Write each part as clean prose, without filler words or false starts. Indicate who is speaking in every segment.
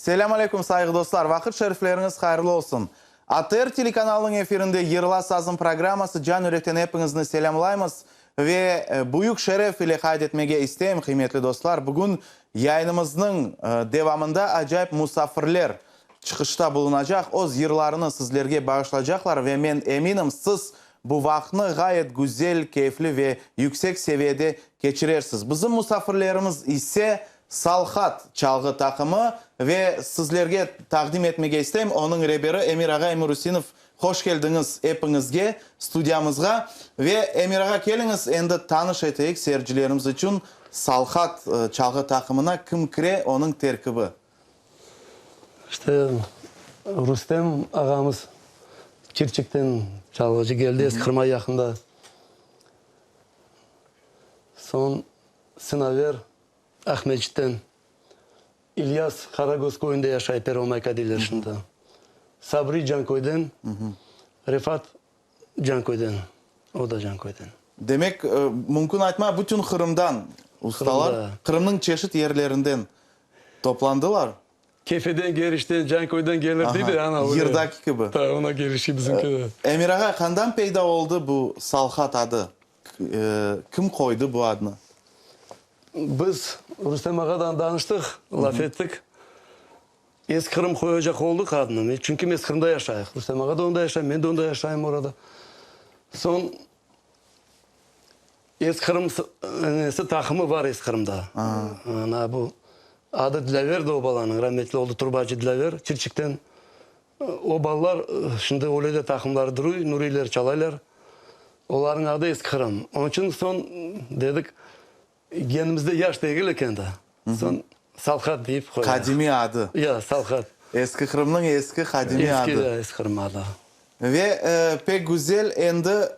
Speaker 1: Selâm aleyküm, sayğı dostlar! Vaqıt şerifleriñiz hayırlı olsun! ATR telekanalınıñ efirinde Yırla sazım programması can yürekten epiñizni selâmlaymız ve büyük şeref ile qayd etmege isteyim, qıymetli dostlar, bugün yayınımıznıñ devamında acayip musafirler çıqışta bulunacaq, öz yırlarını sizlerge bağışlaycaqlar ve men eminim, siz bu vaqıtnı ğayet güzel, keyfli ve yüksek seviyede keçirersiz. Bizim musafirlerimiz ise Salhat çalğı taqımı ve sizlerge taqdim etmege isteyim, onıñ reberi Emir ağa Emirüsinov. Hoş keldiñiz epiñizge studiyamızğa. Ve Emir ağa, keliñiz, endi tanış eteyik seyircilerimiz içün Salhat çalğı taqımına kim kire, onıñ terkibi.
Speaker 2: İşte, Rustem ağamız Çirçikten çalğıcı geldi, Eski Qırıma yaqında. Soñ Sinaver Aqmescitten, İlyas Qaragöz köyünde yaşay, Pervomayka deyler şimdi. Sabri Canköyden, Refat Canköyden, o da Canköyden.
Speaker 1: Demek, mümkün aytma, bütün Qırımdan ustalar, Qırımnıñ çeşit yerlerinden toplandılar.
Speaker 2: Kefeden, Gerişten, Canköyden gelir dey de, ana, öyle.
Speaker 1: Yırdaki kibi.
Speaker 2: Ta, ona gelişi bizimki de.
Speaker 1: Emir ağa, qandan peyda oldı bu Salhat adı? Kim qoydı bu adnı?
Speaker 2: Biz Rustem ağadan danıştıq, laf ettik. Eski Qırım qoyacaq oldıq adnı. Çünki biz Qırımda yaşayıq. Rustem ağa da onda yaşay, men de onda yaşayım orada. Soñ Eski Qırım nesi taqımı bar Eski Qırımda. Ana bu adı Dilâverdi o balanıñ, rametli oldı Turbacı Dilâver, Çirçikten. O balalar şimdi öyle de taqımları duruy, Nuriyler çalaylar. Olarnıñ adı Eski Qırım. Onıñ içün soñ dedik, genimizde yaş degil eken da. Soñ Salhat deyip qoydıq.
Speaker 1: Qadimiy adı.
Speaker 2: Ya, Salhat.
Speaker 1: Eski Qırımnıñ eski qadimiy adı.
Speaker 2: Eski, Eski Qırım adı.
Speaker 1: Ve pek güzel. Endi,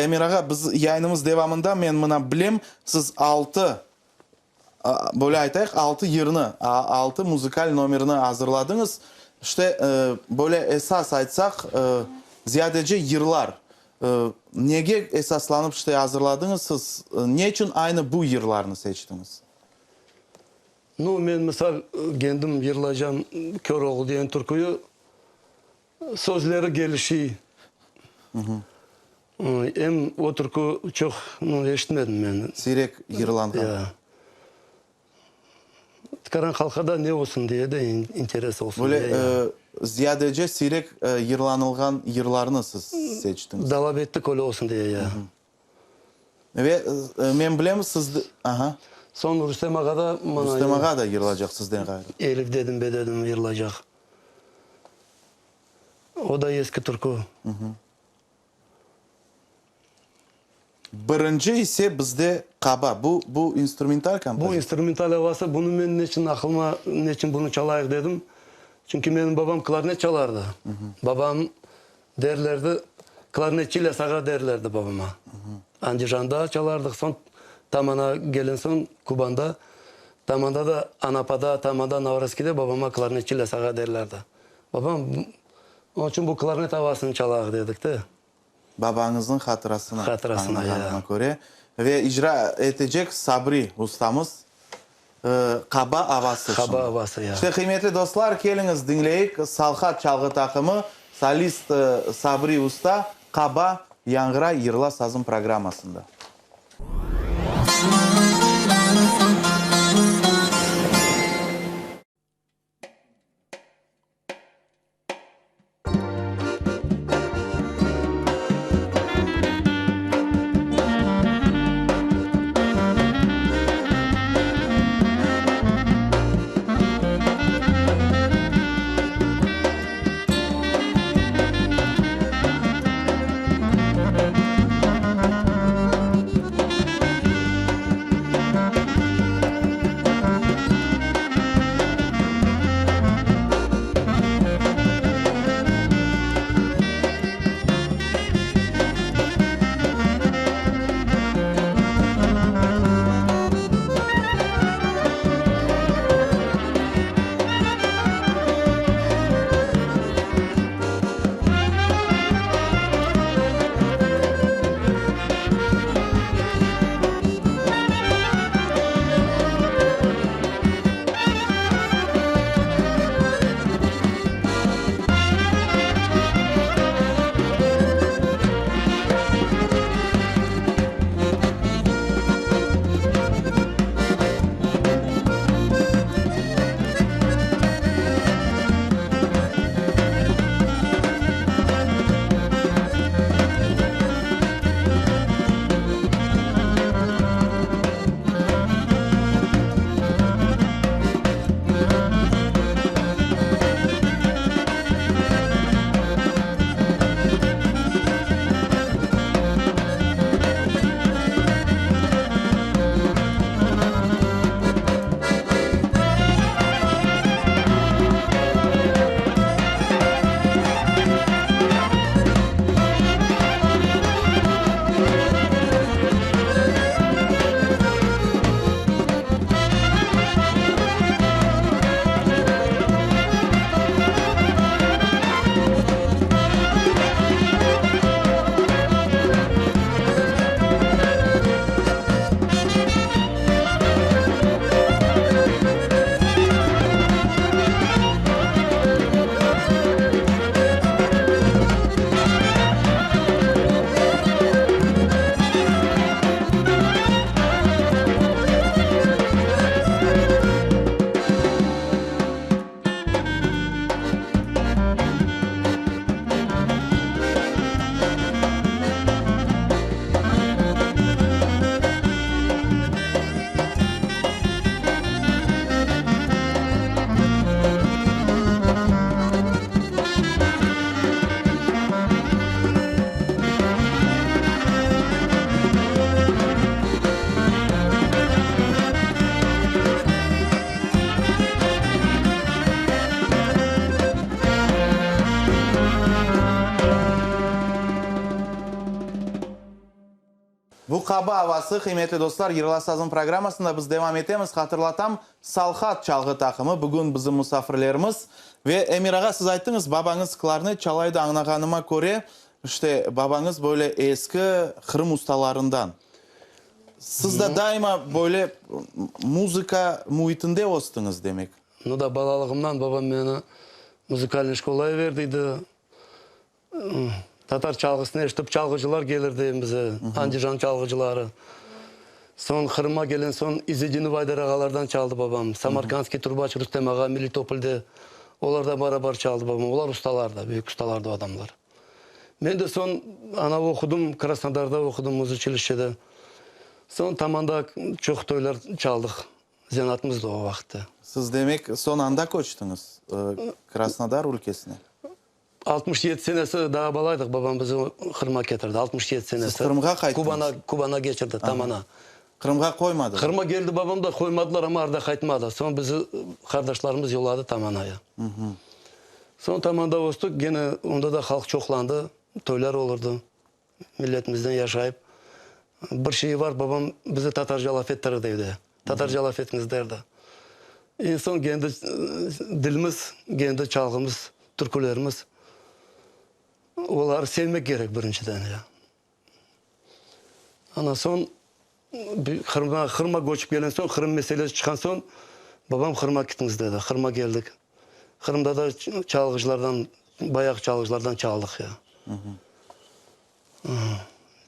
Speaker 1: Emir ağa, biz yayınımız devamında, men mına bilem, siz altı Böyle aytayıq, altı yırnı, altı muzıkal nomerni azırladıñız. İşte, böyle esas aytsaq, ziyadece yırlar. Nege esaslanıp işte azırladıñız siz? Ne içün aynı bu yırlarnı seçtiñiz?
Speaker 2: Nu, men, misal, kendim yırlaycam Köroğlu degen türküyü. Sözleri gelişiy. Em o türkü çoq eşitmedim men.
Speaker 1: Siyrek yırlanğan.
Speaker 2: Ya. Tikaran halqa da ne olsun diye de, interes olsun diye.
Speaker 1: Böyle ziyadece siyrek yırlanılğan yırlarnı siz seçtiñiz.
Speaker 2: Dalap ettik öyle olsun diye, ya.
Speaker 1: Ve men bilem, siz, aha.
Speaker 2: Soñ Rustem ağa da mına.
Speaker 1: Rustem ağa da yırlacaq sizden ğayrı.
Speaker 2: Elif dedim, be dedim yırlacaq. O da eski türkü.
Speaker 1: Birinci ise bizde qaba. Bu, bu instrumental kompozit.
Speaker 2: Bu instrumental avası. Bunı men neçün aqlıma, neçün bunı çalayıq dedim. Çünki menim babam klarnet çalardı. Babam Derlerdi, klarnetçi İlyas ağa derlerdi babama. Andijanda çalardıq, soñ Tamana kelen soñ Kubanda, Tamanda da Anapada, Tamanda Novorossiyskide babama klarnetçi İlyas ağa derlerdi. Babam, onıñ içün bu klarnet avasını çalaq dedik de.
Speaker 1: Babañıznıñ hatırasına, añlağanıma köre. Ve icra etecek Sabri ustamız Qaba avası
Speaker 2: şimdi. Qaba avası, ya.
Speaker 1: İşte, qıymetli dostlar, keliñiz diñleyik, Salhat çalğı taqımı, solist Sabri usta, Qaba yañğıray yırla sazım programmasında. Bu qaba avası, qıymetli dostlar, Yırla sazım programmasında biz devam etemiz. Hatırlatam, Salhat çalğı taqımı bugün bizim musafirlerimiz. Ve Emir ağa, siz ayttıñız, babañız klarnet çalaydı, añlağanıma köre, işte, babañız böyle eski Qırım ustalarından. Siz de daima böyle muzıka müitinde östiñiz, demek.
Speaker 2: Nu da, balalığımdan babam meni muzıkalnıy şkolaya verdiydi. Tatar çalğısını eşitip, çalğıcılar kelirdi evimize, Andijan çalğıcıları. Soñ Qırımğa kelen soñ İzedinov Aydar ağalardan çaldı babam, Samarkandskiy trubaç Rustem ağa Melitopolde, olardan barabar çaldı babam. Olar ustalar da, büyük ustalardı o adamlar. Men de soñ ana oqudım, Krasnodarda oqudım muzuçilişçede. Soñ Tamanda çoq toylar çaldıq. Zenaatımız da o vaqıtta.
Speaker 1: Siz demek soñ anda köçtiñiz, Krasnodar ülkesine?
Speaker 2: 67 senesi daa balaydıq, babam bizi Qırımğa ketirdi, 67 senesi.
Speaker 1: Siz Qırımğa qayttıñız?
Speaker 2: Kubana, Kubana keçirdi, Tamana.
Speaker 1: Qırımğa qoymadılar?
Speaker 2: Qırımğa keldi babam da, qoymadılar, amma arda qaytmadı. Soñ bizi qardaşlarımız yolladı Tamanaya. Soñ Tamanda östük, gene onda da halq çoqlandı, toylar olurdı, milletimizden yaşayıp. Bir şeyi var, babam bizi tatarca laf ettirirdi evde, tatarca laf etiñiz derdi. Eñ soñ kendi dilimiz, kendi çalğımız, türkülerimiz, oları sevmek kerek birinciden ya. Ondan soñ Qırımğa, Qırımğa köçip kelgen soñ, Qırım meselesi çıqqan soñ, babam Qırımğa ketiñiz dedi. Qırımğa keldik. Qırımda da çalğıcılardan, bayağı çalğıcılardan çaldıq ya.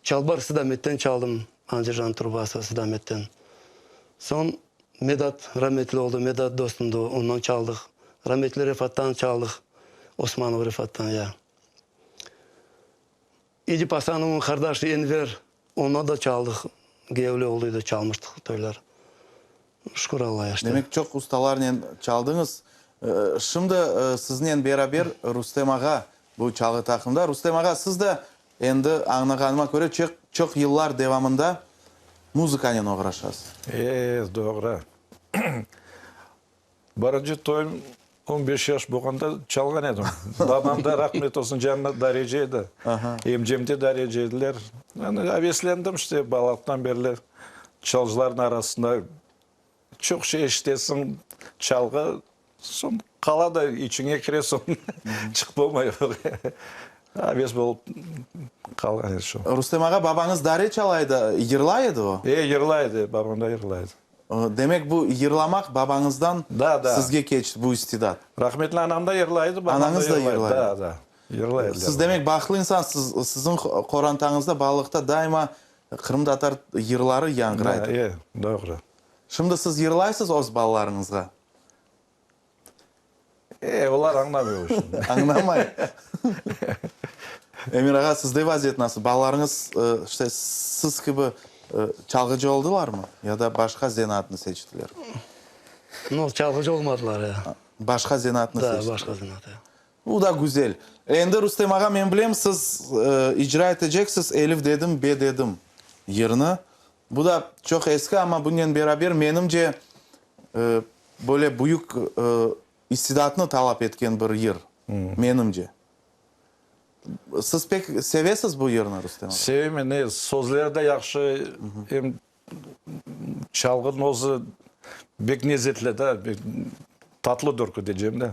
Speaker 2: Çalbar Sıdametten çaldım, Andijan trubası Sıdametten. Soñ Medat rametli oldı, Medat dostumdı, ondan çaldıq. Rametli Refattan çaldıq, Osmanov Refattan ya. Edip Asanovnıñ qardaşı Enver, ondan da çaldıq, kiyevli olduydı, çalmıştıq toylar. Şükür Allaya işte.
Speaker 1: Demek, çoq ustalarnen çaldıñız. Şimdi siznen beraber Rustem ağa bu çalğı taqımda. Rustem ağa, siz de endi añlağanıma köre, çoq, çoq yıllar devamında muzıkanen oğraşasız.
Speaker 3: E, doğru. Birinci toyum on beş yaş bolğanda çalğan edim. Babam da rahmet olsun canına darece edi. Emcem de darece ediler. Yani aveslendim işte balalıqtan berli çalğıcılarnıñ arasında çoq şey eşitesiñ, çalğı, soñ qala da içiñe kire soñ çıqıp olmay. Aves bolıp qalğan edi şu.
Speaker 1: Rustem ağa, babañız dare çala edi, yırlay edi o?
Speaker 3: E, yırlay edi, babam da yırlay edi.
Speaker 1: Demek, bu yırlamaq babañızdan sizge keçti, bu istidat.
Speaker 3: Rahmetli anam da yırlay edi, babam da
Speaker 1: Anañız da
Speaker 3: yırlay edi.
Speaker 1: yırlay edi.
Speaker 3: Da, da, yırlay ediler.
Speaker 1: Siz, demek, bahtlı insansız, siziñ qorantañızda balalıqta daima qırımtatar yırları yañğıraydı.
Speaker 3: Da, e, doğru.
Speaker 1: Şimdi siz yırlaysız öz balalarıñızğa?
Speaker 3: E, olar añlamay o işni.
Speaker 1: Añlamay. Emir ağa, sizde vaziyet nasıl? Balalarıñız, işte, siz kibi çalğıcı oldılarmı? Ya da başqa zenaatnı seçtiler?
Speaker 2: No, çalğıcı olmadılar, ya.
Speaker 1: Başqa zenaatnı seçtiler.
Speaker 2: Da, başqa zenaat, ya.
Speaker 1: Bu da güzel. Endi, Rustem ağa, men bilem, siz icra eteceksiz Elif dedim, be dedim yırnı. Bu da çoq eski, amma bunen beraber, menimce, böyle büyük istidatnı talap etken bir yır, menimce. Siz pek sevesiz bu yırnı, Rustem ağa?
Speaker 3: Sevem, ne, sözleri de yahşı, em çalğınıñ özü bek nezetli da, bek tatlı türkü diycem de.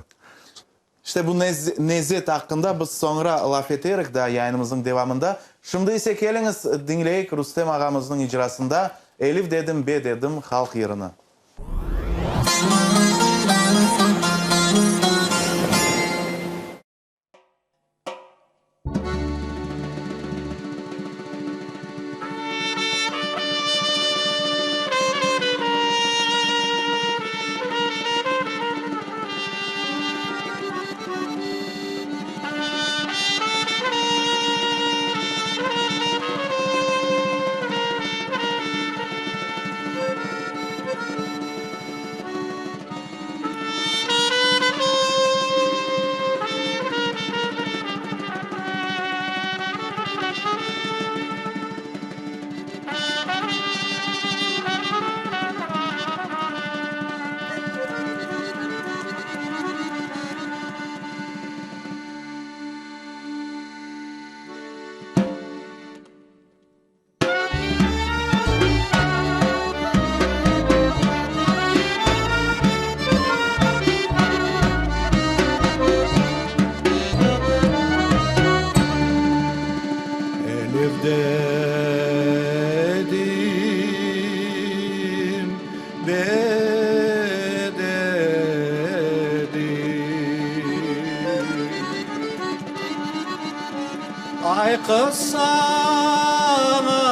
Speaker 1: İşte bu nezet aqqında biz soñra laf eterik daa yayınımıznıñ devamında. Şimdi ise keliñiz, diñleyik Rustem ağamıznıñ icrasında Elif dedim, be dedim halq yırını.
Speaker 4: Ay qız saña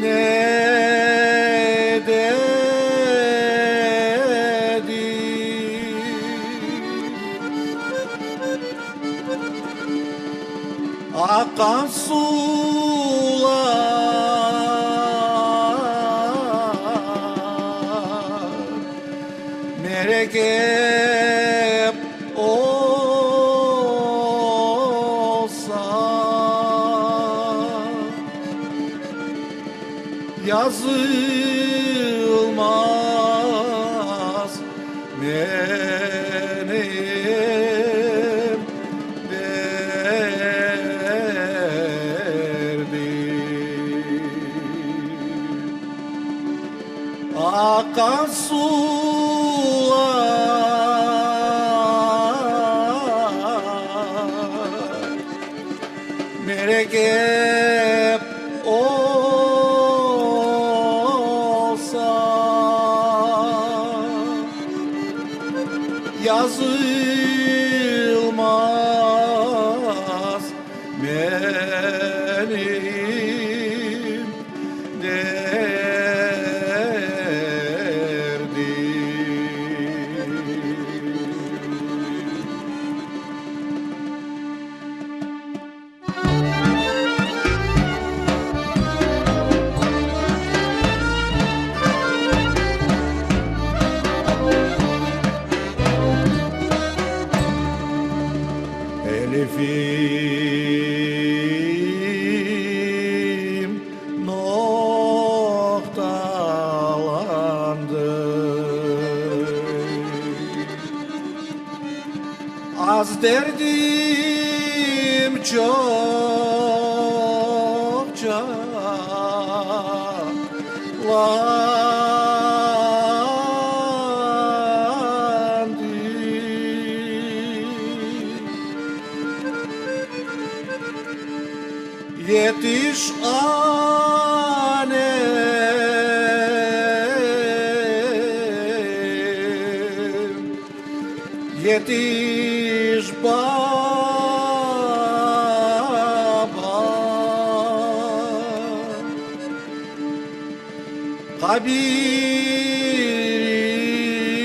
Speaker 4: ne dedi? Aqqan suvlar merekep olsa, Yazılmaz menim derdim. Aqqan suvlar merekep olsa, yazılmaz menim derdim. Elifim noqtalandı. Az derdim çoqça landı. Yetiş anem, yetiş babam,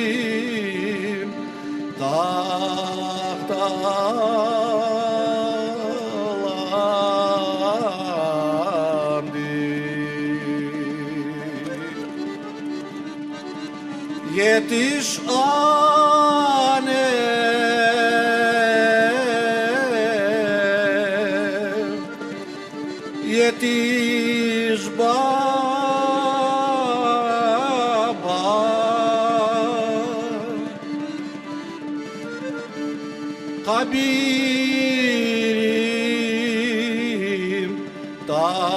Speaker 4: Qabirim tahtalandı. Yetiş anem, yetiş babam, Qabirim tahtalandı.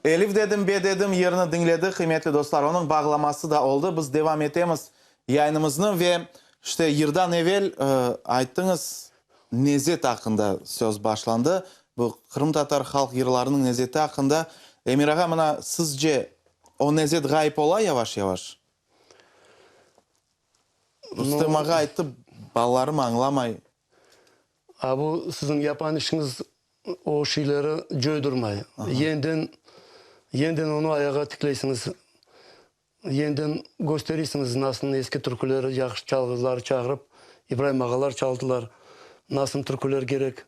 Speaker 1: Elif dedim, be dedim yırnı diñledik, qıymetli dostlar, onıñ bağlaması da oldı. Biz devam etemiz yayınımıznı ve işte yırdan evel ayttıñız, nezet aqqında söz başlandı. Bu qırımtatar halq yırlarınıñ nezeti aqqında. Emir ağa, mına sizce o nezet ğayıp ola yavaş-yavaş? Rustem ağa ayttı, balalarım añlamay.
Speaker 2: A bu siziñ yapan işiñiz o şeyleri coydurmay. Yeniden, yeniden onı ayağa tikleysiñiz. Yeniden kösterisiñiz nasıl eski türküleri yahşı çalğıcıları çağırıp, İbraim ağalar çaldılar, nasıl türküler kerek.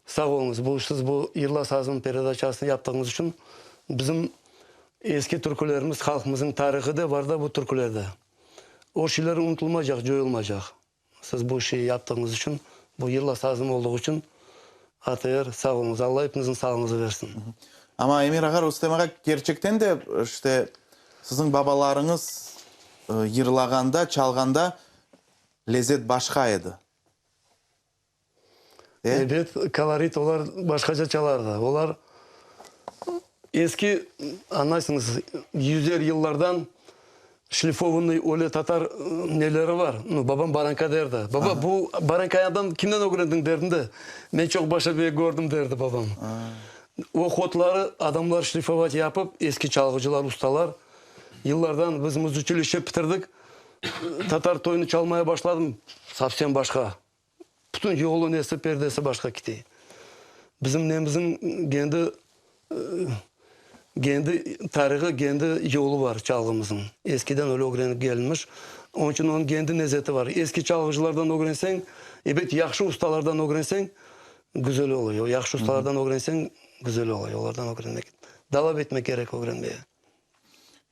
Speaker 2: Sağ oluñız, bu siz bu Yırla sazım peredaçasını yaptığıñız içün. Bizim eski türkülerimiz, halqımızıñ tarihı da var da bu türkülerde. O şeyler unutılmaycaq, coyulmaycaq. Siz bu işi yaptığıñız içün, bu Yırla sazım olduğı içün ATR, sağ oluñız. Alla epimizniñ sağlığımızı versin.
Speaker 1: Amma Emir ağa, Rustem ağa, kerçekten de, işte, siziñ babalarıñız yırlağanda, çalğanda lezet başqa edi.
Speaker 2: E? Ebet, kolorit olar başqaca çalardı. Olar eski, añlaysıñız, yüzer yıllardan şlifovannıy öyle tatar neleri bar. Nu, babam baranka derdi. Baba, bu barankayadan kimden ögrendiñ derdim de, men çoq başa bey kördim derdi babam. O hodları adamlar şlifovat yapıp, eski çalğıcılar, ustalar, yıllardan biz muzuçilişçe bitirdik, tatar toyunı çalmaya başladım, sovsem başqa. Bütün yolu, nesi, perdesi başqa kite. Bizim nemizin kendi, kendi tarihı, kendi yolu bar çalğımızın. Eskiden öyle ögrenip kelinmiş. Onıñ içün onıñ kendi nezeti bar. Eski çalğıcılardan ögrenseñ, ebet, yahşı ustalardan ögrenseñ, güzel oluyor. Yahşı ustalardan ögrenseñ, güzel oluyor. Olardan ögrenmek, talap etmek kerek ögrenmeye.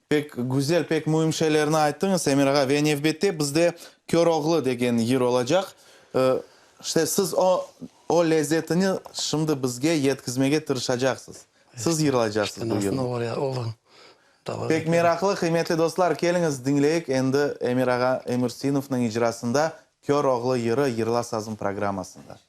Speaker 1: Pek güzel, pek müim şeylerni ayttıñız, Emir ağa. Ve nevbette bizde Köroğlu degen yır olacaq. İşte, siz o, o lezetini şimdi bizge yetkizmege tırışacaqsız. Siz yırlaycaqsız bu yırnı. Pek meraqlı, qıymetli dostlar, keliñiz, diñleyik endi Emir ağa Emirsinovnıñ icrasında Köroğlu yırı Yırla sazım programmasında.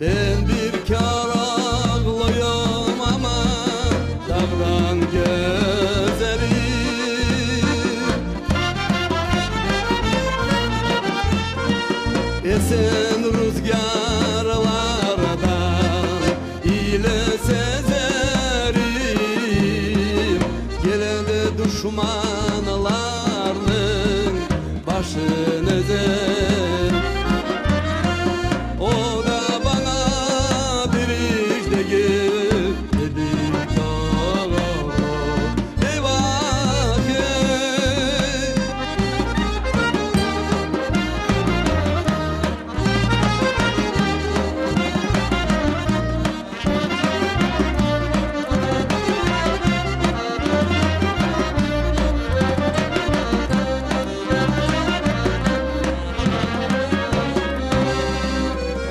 Speaker 4: Ben bir kâr ağlıyım ama dağdan gezerim. Esen ruzgârlardan ile sezerim. Gelende duşmanlarnıñ başın ezerim. O da bana bir iş degil, dedi Köroğlu, Eyvah, ey!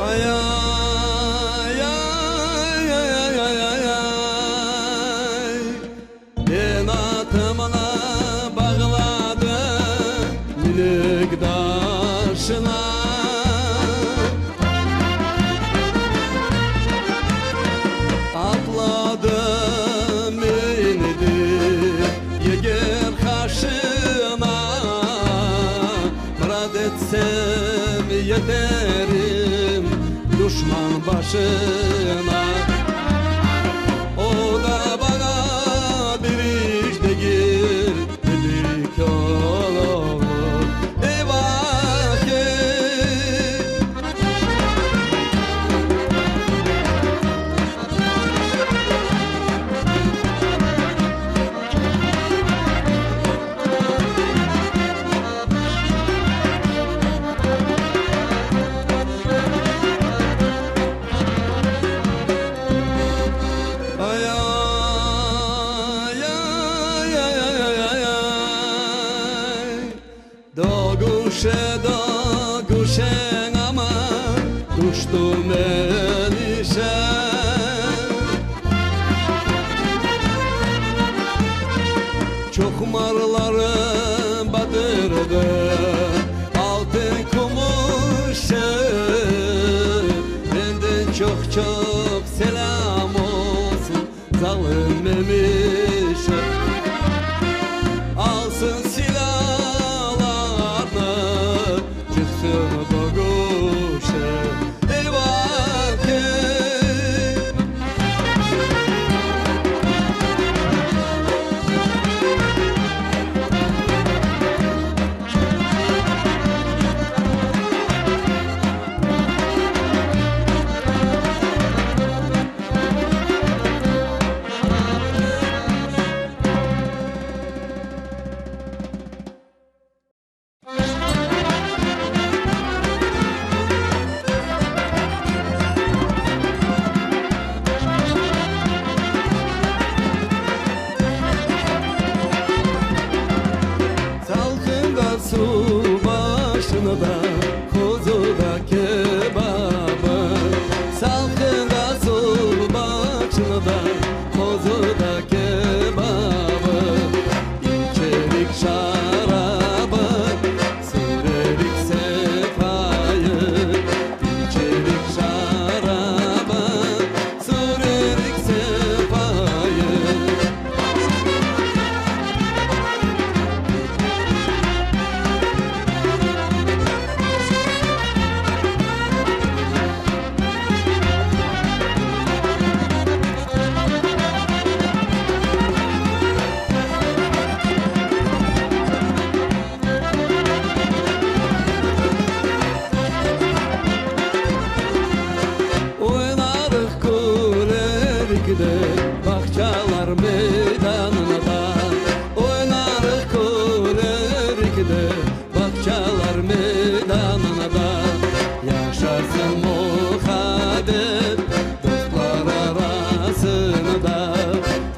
Speaker 4: Ay-ay-ay-ay-ay-ay, Ben atımnı bağladım milik taşına. Atladım, mindim yeger qaşına, Murad etsem yeterim duşman başına. O da bana bir iş degil, dedi Köroğlu, Eyvah, ey! Çoq-çoq selâm olsun zalım Memişe. Alsın silâlarnı, çıqsın dögüşe. Eyvah, ey! Salqında suv başında, qozuda kebabı. Salqında suv başında, qozuda kebabı. İçerik şarabı, sürerik sefayı. İçerik şarabı, sürerik sefayı. Oynadıq, külerik de bağçalar meydanında. Oynadıq, külerik de bağçalar meydanında. Yaşasın muhabbet dostlar arasında.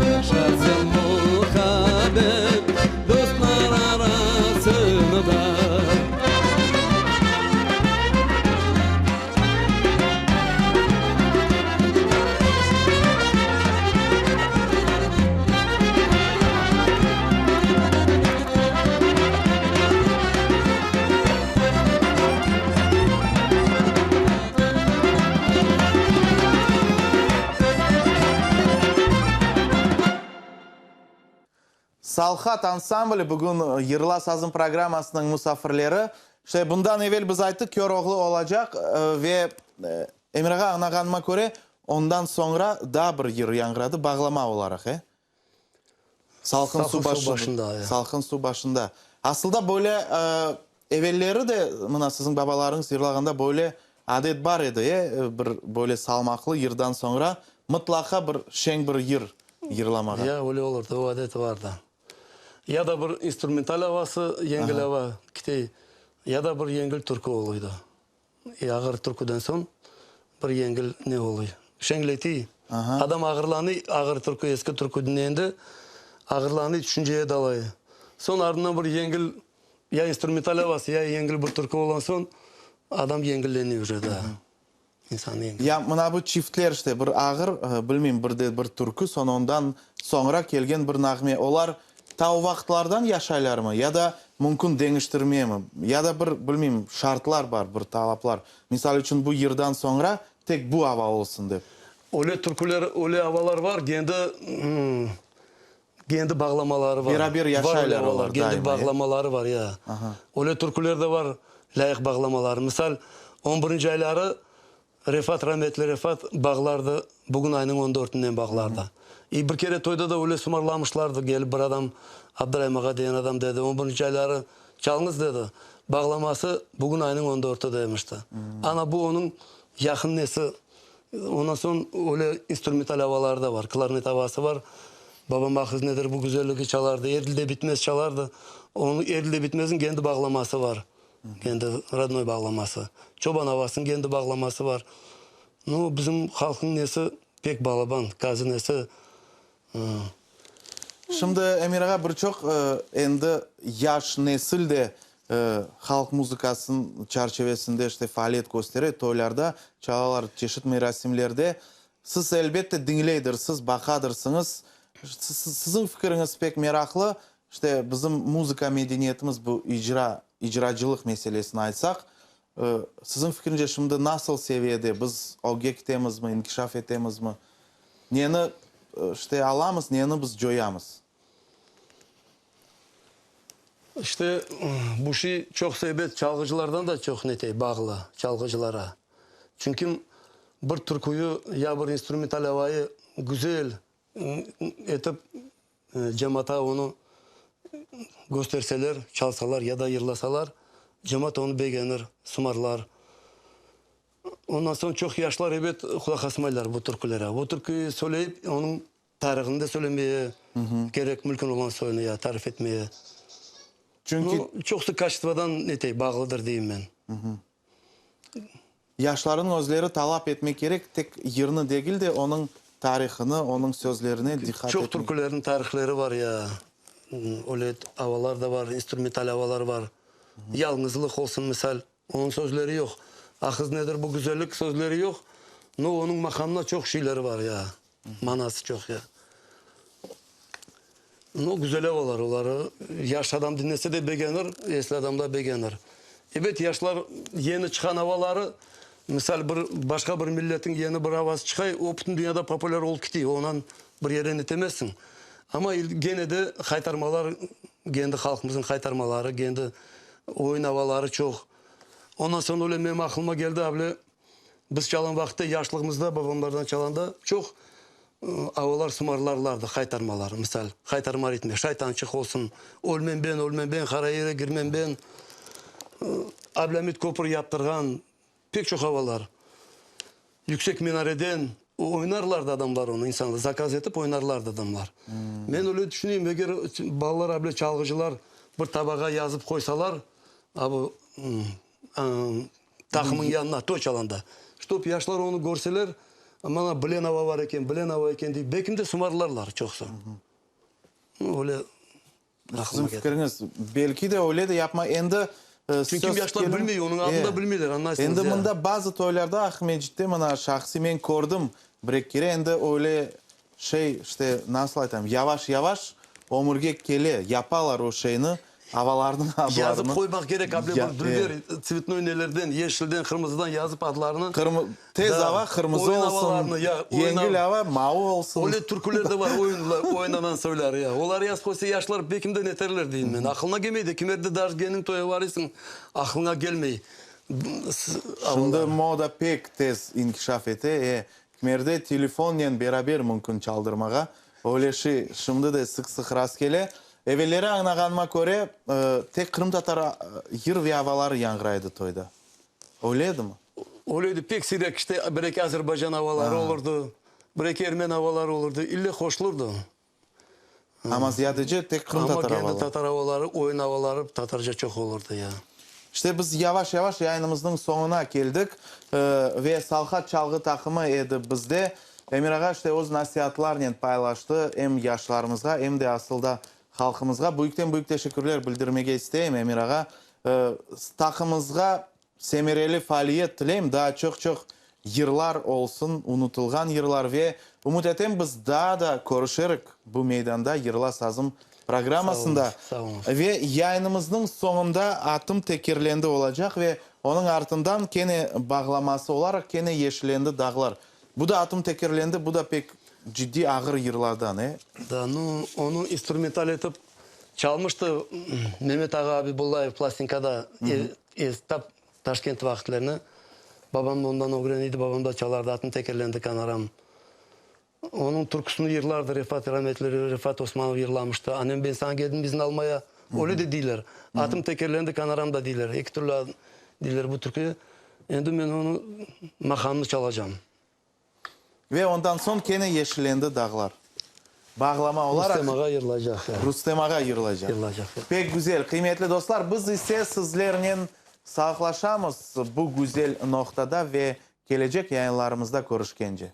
Speaker 4: Yaşasın muhabbet dostlar arasında.
Speaker 1: Salhat ansambli bugün Yırla sazım programmasınıñ musafirleri. İşte, bundan evel biz ayttıq, Köroğlu olacaq ve, Emir ağa, añlağanıma köre, ondan soñra daa bir yır yañğıradı, bağlama olaraq, e? Salqın suv başında. Salqın suv başında. Asılda böyle evelleri de, mına siziñ babalarıñız yırlağanda böyle adet bar edi, e? Bir böyle salmaqlı yırdan soñra mıtlaqa bir şeñ bir yır yırlamağa.
Speaker 2: Ya, öyle olurdı, o adet vardı. Ya da bir instrumental avası, yengil ava kitey, ya da bir yengil türkü oluydı. Ağır türküden soñ bir yengil ne oluy, şeñletiy. Adam ağırlanıy, ağır türkü, eski türkü diñlendi, ağırlanıy, tüşünceye dalay. Soñ ardından bir yengil ya instrumental avası, ya yengil bir türkü olğan soñ adam yengilleniy uje da. İnsan yengil.
Speaker 1: Ya mına bu çiftler işte, bir ağır, bilmeyim, bir de bir türkü, soñ ondan soñra kelgen bir nağme, olar Ta o vaqıtlardan yaşaylarmı ya da mümkün deñiştirmemi, ya da bir, bilmeyim, şartlar bar, bir talaplar, misal içün, bu yırdan soñra tek bu ava olsun dep.
Speaker 2: Öyle türküler, öyle avalar bar, kendi, kendi bağlamaları bar.
Speaker 1: Beraber yaşaylar olar daima,
Speaker 2: Kendi bağlamaları bar, ya. Öyle türküler de bar, lâyıq bağlamaları. Misal, on birinci ayları Refat, rametli Refat bağlardı, bugün aynıñ on dörtünden bağlardı. İ bir kere toyda da öyle sımarlamışlardı, kelip bir adam, Abduraim ağa degen adam dedi, on birinci ayları çalıñız dedi, bağlaması bugün aynıñ on dörtü demişti. Ana bu onıñ yaqın nesi, ondan soñ öyle instrumental avaları da bar, klarnet avası bar, babam ahız nedir bu güzelligi çalardı, Edil de bitmez çalardı, onıñ Edil de bitmezniñ kendi bağlaması bar. Kendi rodnoy bağlaması. Çoban avasınıñ kendi bağlaması bar. Nu, bizim halqnıñ nesi pek balaban, qazinesi.
Speaker 1: Şimdi, Emir ağa, bir çoq endi yaş nesil de halq muzıkasınıñ çerçevesinde işte faaliyet köstere, toylarda çalalar, çeşit merasimlerde. Siz, elbette, diñleydirsiz, baqadırsıñız. Siziñ fikiriñiz pek meraqlı. İşte, bizim muzıka medeniyetimiz bu icra, icracılıq meselesini aytsaq. Siziñ fikrince şimdi nasıl seviyede, biz ögge kitemizmi, inkişaf etemizmi? Neni, işte, alamız, neni biz coyamız?
Speaker 2: İşte, bu şey çoqsa ebet çalğıcılardan da çoq netey, bağlı, çalğıcılara. Çünki bir türküyü ya bir instrumental avayı güzel etip cemaata onı kösterseler, çalsalar ya da yırlasalar, cemaat onı begenir, sımarlar. Ondan soñ çoq yaşlar ebet qulaq asmaylar bu türkülere. Bu türküyü söyleyip onıñ Tarihını da söylemeye kerek, mülkün olğan soyunı ya tarif etmeye.
Speaker 1: Çünki.
Speaker 2: Nu, çoqusı kaçestvodan netey, bağlıdır deyim men.
Speaker 1: Yaşlarnıñ özleri talap etmek kerek, tek yırnı degil de, onıñ tarihını, onıñ sözlerine diqqat
Speaker 2: Çoq
Speaker 1: etmek.
Speaker 2: türkülerniñ tarihleri var ya, öyle avalar da var, instrumental avalar var. Yalñızlıq olsun, misal, Onıñ sözleri yoq. Ahız nedir bu güzellik sözleri yoq, no onıñ maqamına çoq şeyleri var ya, manası çoq ya. No güzel avalar olar, yaş adam diñlese de begenir, esli adam da begenir. Ebet, yaşlar yeni çıqan avaları, misal bir başqa bir milletniñ yeni bir avası çıqay, o bütün dünyada populâr olıp kite, onan bir yere netemezsiñ. Amma gene de qaytarmalar, kendi halqımıznıñ qaytarmaları, kendi Oyun avaları çoq. Ondan soñ öyle menim aqlıma keldi, avle biz çalan vaqıtta, yaşlığımızda babamlardan çalanda çoq avalar sımarlarlardı, qaytarmalar, misal, qaytarma ritmi, Şaytançıq olsun, Ölmem ben, ölmem ben, qara yere girmem ben, Ablâmit köpür yaptırğan, pek çoq avalar. Yüksek minareden oynarlardı adamlar onı, insanlar, zakaz etip oynarlardı adamlar. Men öyle tüşüneyim, eger balalar able çalğıcılar bir tabağa yazıp qoysalar, a bu taqımıñ yanına, toy çalanda, ştob yaşlar onı körseler, mana bilen ava bar eken, bilen ava eken deyip, belkim de sımarlarlar çoqsa. Öyle.
Speaker 1: Siziñ fikiriñiz, belki de öyle de yapma, endi
Speaker 2: Çünki yaşlar bilmey, onıñ adını da bilmeyler, añlaysıñız
Speaker 1: ya. Endi mında bazı toylarda Aqmescitte mına şahsiy men kördim bir-eki kere, endi öyle şey, işte, nasıl aytam, yavaş-yavaş ömürge kele, yapalar o şeyni, avalarnıñ adlarını.
Speaker 2: Yazıp qoymaq kerek, able bir dülber tsvetnoy nelerden, yeşilden, qırmızıdan yazıp adlarını.
Speaker 1: Tez ava qırmızı olsun, yengil ava mavı olsun.
Speaker 2: Öyle türküler de bar, oynanan soylar ya. Olar yaz qoysa, yaşlar bekim de neterler deyim men. Aqılına kelmey de, kimerde daje geniñ toya varıysıñ, aqlıña kelmey.
Speaker 1: Şimdi moda pek tez inkişaf ete, e, kimerde telefonnen beraber mümkün çaldırmağa. Öyle şey şimdi de sıq-sıq rastkele. Evelleri añlağanıma köre, tek qırımtatar yır ve avaları yañğıraydı toyda. Öyle edimi?
Speaker 2: Öyle edi, pek siyrek, işte, bir-eki Azerbaycan avaları olurdı, bir-eki ermeni avaları olurdı, ille qoşulurdı.
Speaker 1: Amma ziyadece tek qırımtatar
Speaker 2: Amma kendi
Speaker 1: avaları.
Speaker 2: tatar avaları, oyun avaları tatarca çoq olurdı, ya.
Speaker 1: İşte, biz yavaş-yavaş yayınımıznıñ soñuna keldik ve Salhat çalğı taqımı edi bizde. Emir ağa, işte, öz nasiatlarnen paylaştı em yaşlarımızğa, em de asıl da halqımızğa. Büyükten-büyük teşekkürler bildirmege isteyim, Emir ağa. Taqımızğa Semereli faaliyet tileyim, daa çoq-çoq yırlar olsun, unutılğan yırlar ve ümüt etem biz daa da körüşerik bu meydanda Yırla sazım programmasında. Ve yayınımıznıñ soñunda Atım tekerlendi olacaq ve onıñ artından kene bağlaması olaraq kene Yeşilendi dağlar. Bu da Atım tekerlendi, bu da pek ciddiy ağır yırlardan, e?
Speaker 2: Da, nu, onı instrumental etip Çalmıştı Memet ağa Abibullayev plastinkada tap Taşkent vaqıtlarını. Babam da ondan ögreniydi, babam da çalardı, atım tekerlendi kanaram. Onıñ türküsini yırlardı Refat, rametli Refat Osmanov yırlamıştı. Annem ben saña keldim izin almaya, öyle de deyler. Atım tekerlendi kanaram da deyler. Eki türlü deyler bu türküye. Endi men onı maqamını çalacam.
Speaker 1: Ve ondan soñ kene yeşillendi dağlar. Bağlama olaraq.
Speaker 2: Rustem ağa yırlaycaq.
Speaker 1: Rustem ağa yırlaycaq.
Speaker 2: Yırlaycaq.
Speaker 1: Pek güzel. Qıymetli dostlar, biz ise sizlernen sağlıqlaşamız bu güzel noqtada ve kelecek yayınlarımızda körüşkence.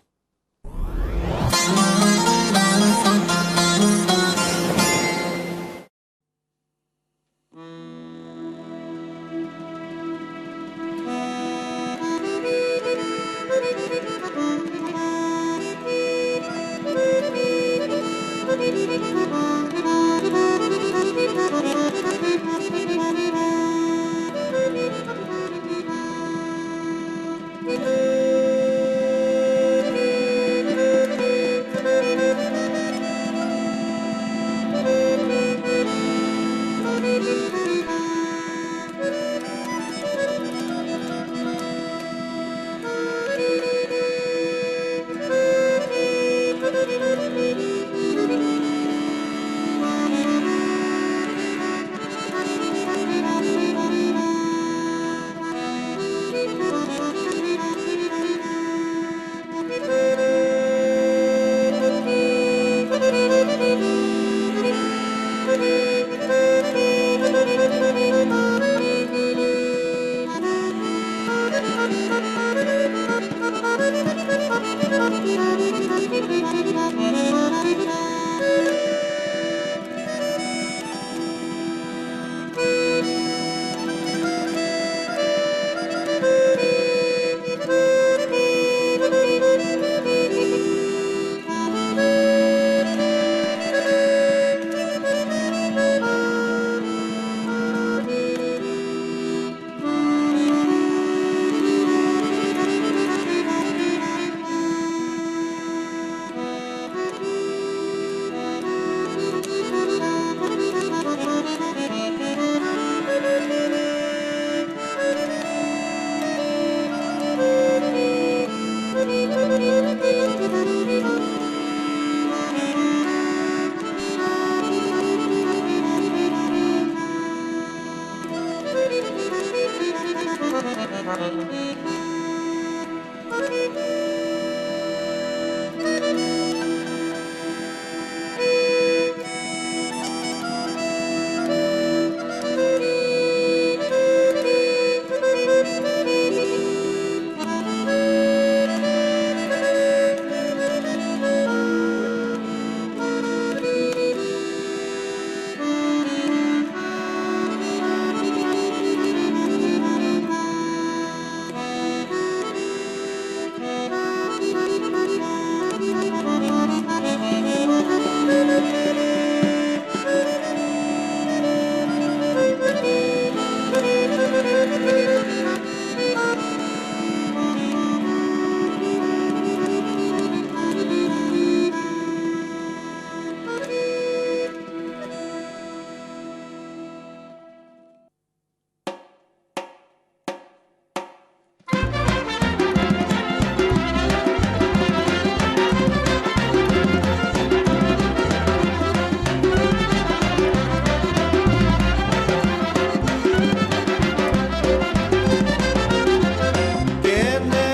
Speaker 3: Kene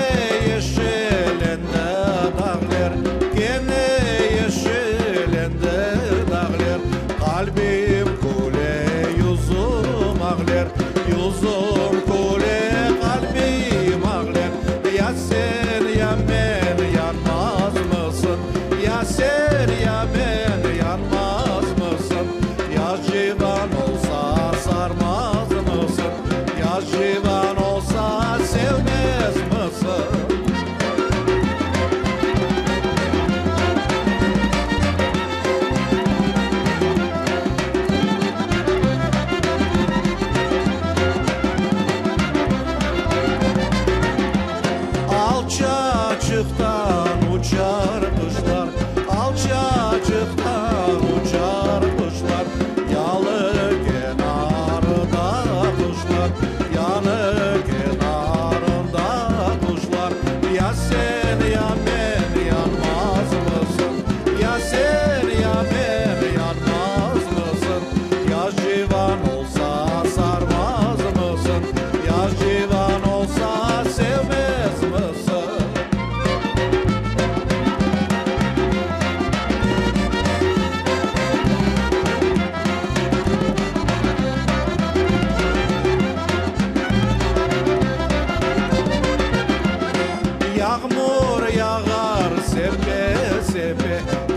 Speaker 3: yeşillendi dağler, Kene yeşillendi dağler, Qalbim küle, yüzüm ağler, Yüzüm küle, qalbim ağler. Ya sen, ya men yanmazmısın? Ya sen, ya men yanmazmısın? Ya civan olsa sarmazmısın? Ya civan olsa sevmezmisin? Alçaçıqtan uçar quşlar, Alçaçıqtan uçar quşlar, Yalı kenarında quşlar, Yalı kenarında quşlar. Ya sen, ya men yanmazmısın? Ya sen, ya men yanmazmısın? Ya civan olsa sarmazmısın? Ya civan olsa sevmezmisin? Yağmur yağar sepe sepe.